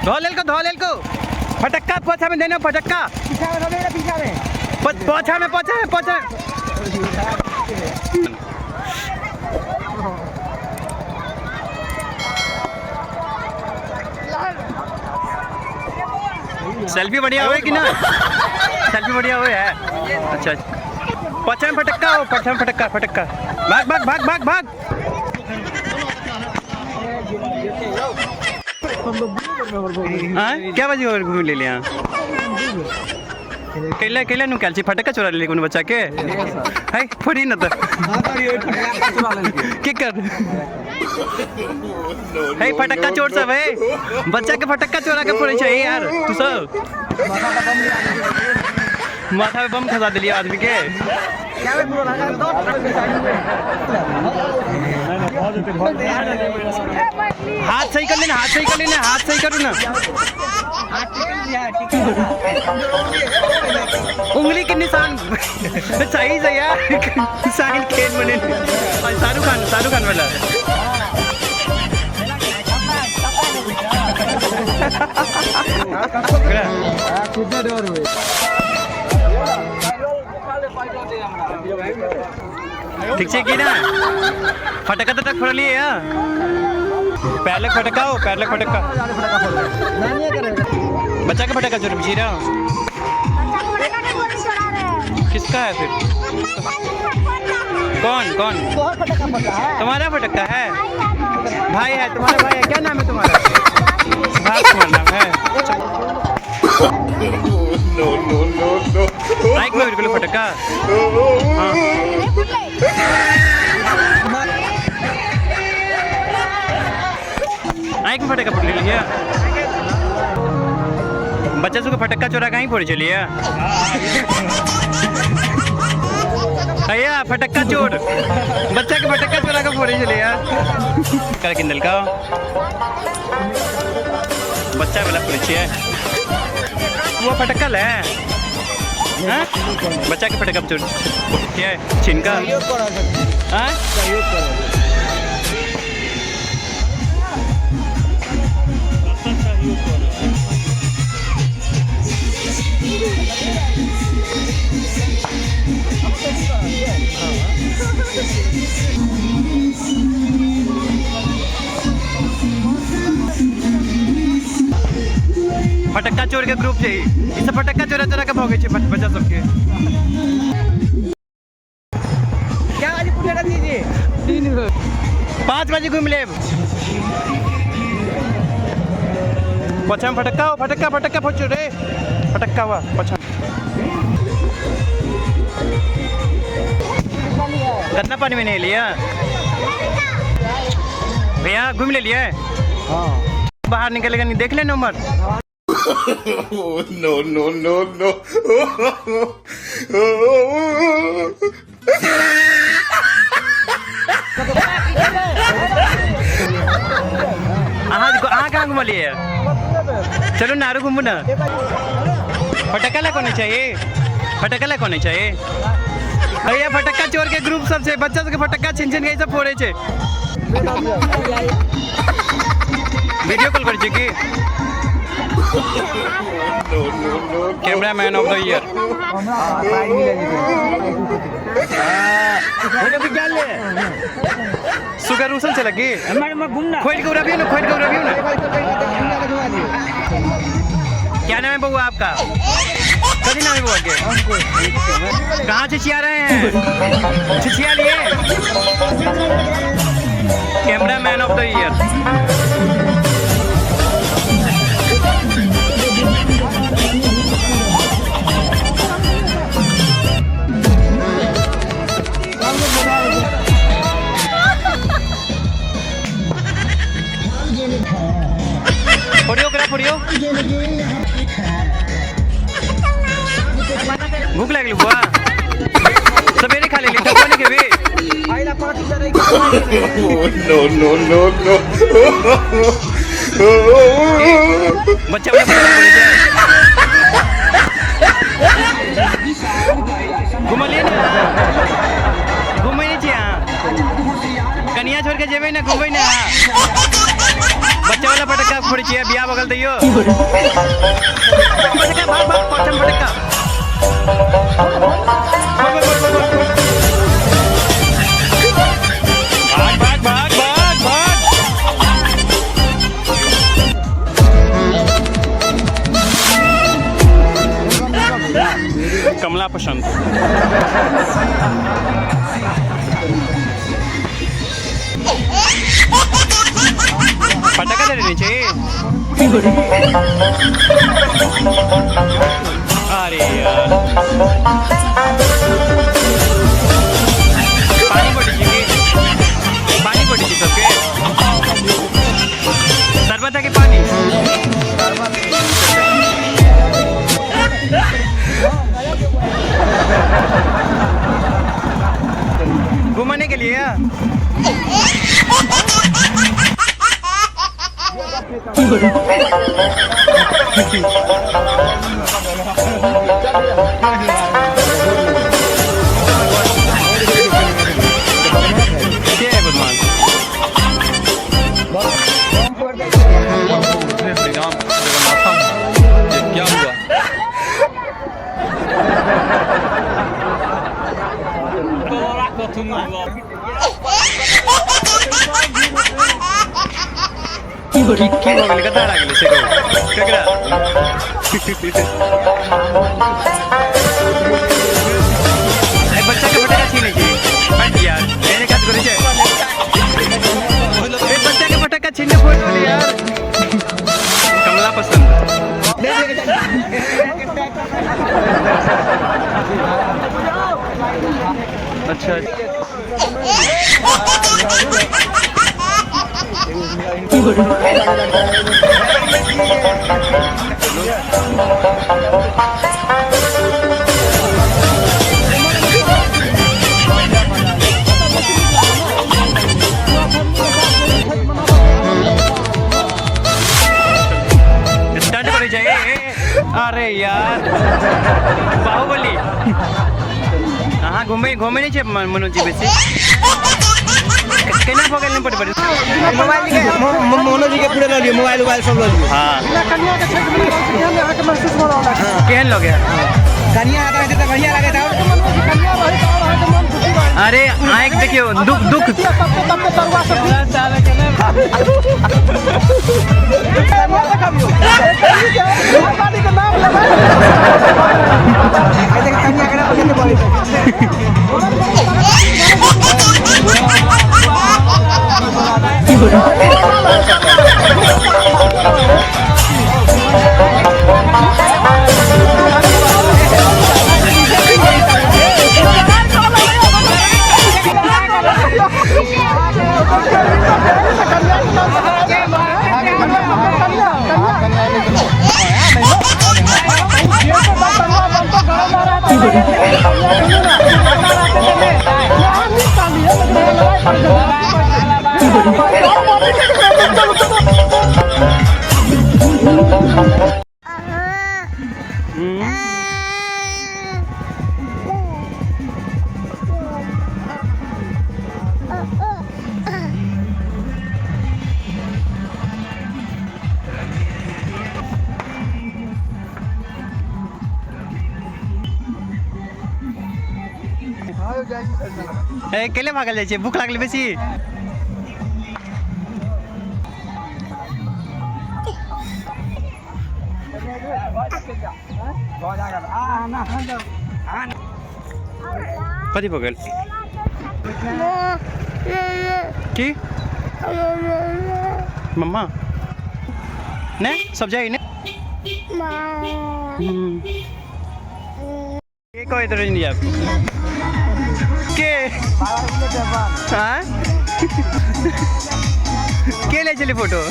धो लेलको, धो लेलको। फटक्का पोछा में देना, फटक्का पीछा में धो, पीछा में। पोछा में, पोछा में, पोछा। सेल्फी बढ़िया हुए कि ना? सेल्फी बढ़िया हुए है। अच्छा अच्छा, पोछा में फटक्का हो, पोछा में फटक्का, फटक्का। भाग भाग भाग भाग भाग। हाँ, क्या बजे और घूम ले लिया? कैला कैला नु छी फटक्का चोरा ले कोनो बच्चा के है फोड़ी न त के कर है फटक्का चोर सब है, बच्चा के फटक्का चोरा के फोड़े छै यार। तू सब माथा पे बम खसा दिलिए आदमी के। हाथ सही कर लेना, हाथ सही कर लेना, हाथ सही करो ना। उंगली के निशान सही से यार। साहिल खेल बने शाहरुख खान, शाहरुख खान वाला। ठीक छै कि ना? फटक्का तो तक फोड़लिए यार। पहले फटक्का हो, पहले फटक्का। बच्चा के फटक्का चोर जी रहा किसका है फिर? कौन कौन? तुम्हारा फटक्का है? भाई है तुम्हारा, भाई है। क्या नाम है तुम्हारा? सुभाष कुमार नाम है। No, no, no, no. Mic में बिल्कुल फटक्का। हाँ, आँख में फटक्का फोड़ लिया। बच्चा सबके फटक्का चोरा कहीं फोड़ चलिए भैया। फटक्का चोर बच्चा के फटक्का चोरा के फोड़े चले यार। कर किंदल का बच्चा वाला फोड़े छियै वो फटक्का ले। हाँ? बच्चा के फटक्का चोर छियै छिनका। हाँ, फटक्का चोर के ग्रुप छै ई सब। फटक्का चोरा चोरा के भोगे छै बच्चा सबके। क्या बजे पुणे दीजिए? 5 बजे घूम लेब। पछा में फटक्का हो, फटक्का, फटक्का फोचो रे, फटक्का हुआ पछा। गन्ना पानी में नहीं लिया भैया? घूम ले लिए? हाँ। बाहर निकलेगा नहीं, देख ले number. No, no, no, no. अहाँ अहाँ कहाँ घुमलिए? चलू ना, आरो घूमू ना। फटक्का ला कोने चाहिए? फटक्का ला कोने चाहिए भैया? फटक्का चोर के ग्रुप सब छै। बच्चा सबके फटक्का छिन छिन के ई सब फोड़े छै। वीडियो कॉल करै छै की? No, no, no. Camera man of the year. पाइ मिले सुगर उसल चला की? घूमना। खोल के उड़ाबियो ना, खोल के उड़ाबियो ना। क्या नाम है बउआ आपका? कथी नाम है बउआ के? कहाँ छिछिया रहे हैं? छिछिया लिए। Camera man of the year. फोड़ियो ओकरा, फोड़ियो। भूख लागल बुआ? सवेरे खा लेली, ठकुआ नहीं खेबी? No, no, no, no. बच्चा वाला फटक्का फोड़ै छै। घुमलियै ने? घुमै नहि छियै अहाँ? कनिया छोड़ के जेबै ने? घुमबै ने अहाँ? बच्चा वाला फटक्का। फोड़ै छियै बियाह भऽ गेल तैयो फटक्का भाग भाग पाछामे फटक्का भाग भाग भाग भाग भाग कमला पसंद फटाका देने छै अरे यार पानी पड़ै छै की पानी पड़ै छै सबके शरबत है कि पानी घुमाने के लिए के है बदमाश श्री राम जगन्नाथम, ये क्या हुआ? की की भऽ गेलै कतऽ हरा गेलै से कहू केकरा ए बच्चा के फटाका छीनै छी हट यार एहने काज करै छै ए बच्चा के फटाका छीनने फोड़ देलै यार कमला पसंद अच्छा स्टंट करै छै ए, ए, ए। अरे यार बाहुबली अहाँ घूमै घूमै नहि छै मनोज जी बेसी केना भऽ गेल नहि पट मोबाइल के मोनो जी के पूरे लऽ लियौ मोबाइल उबाइल सब लऽ लियौ हाँ केहन लगे कनिया आता रहतै तऽ बढ़िया लागैत आओर अरे आँखि देखियौ दुख दुख कनिया के ना पहिले बोलै ए केले भागल जाइ छै भूख लागल बेसी कथी भऽ गेल की मम्मा नहि सब जाइ ने के कहैत रहै नहीं आब के आँय? के लै छलै फोटो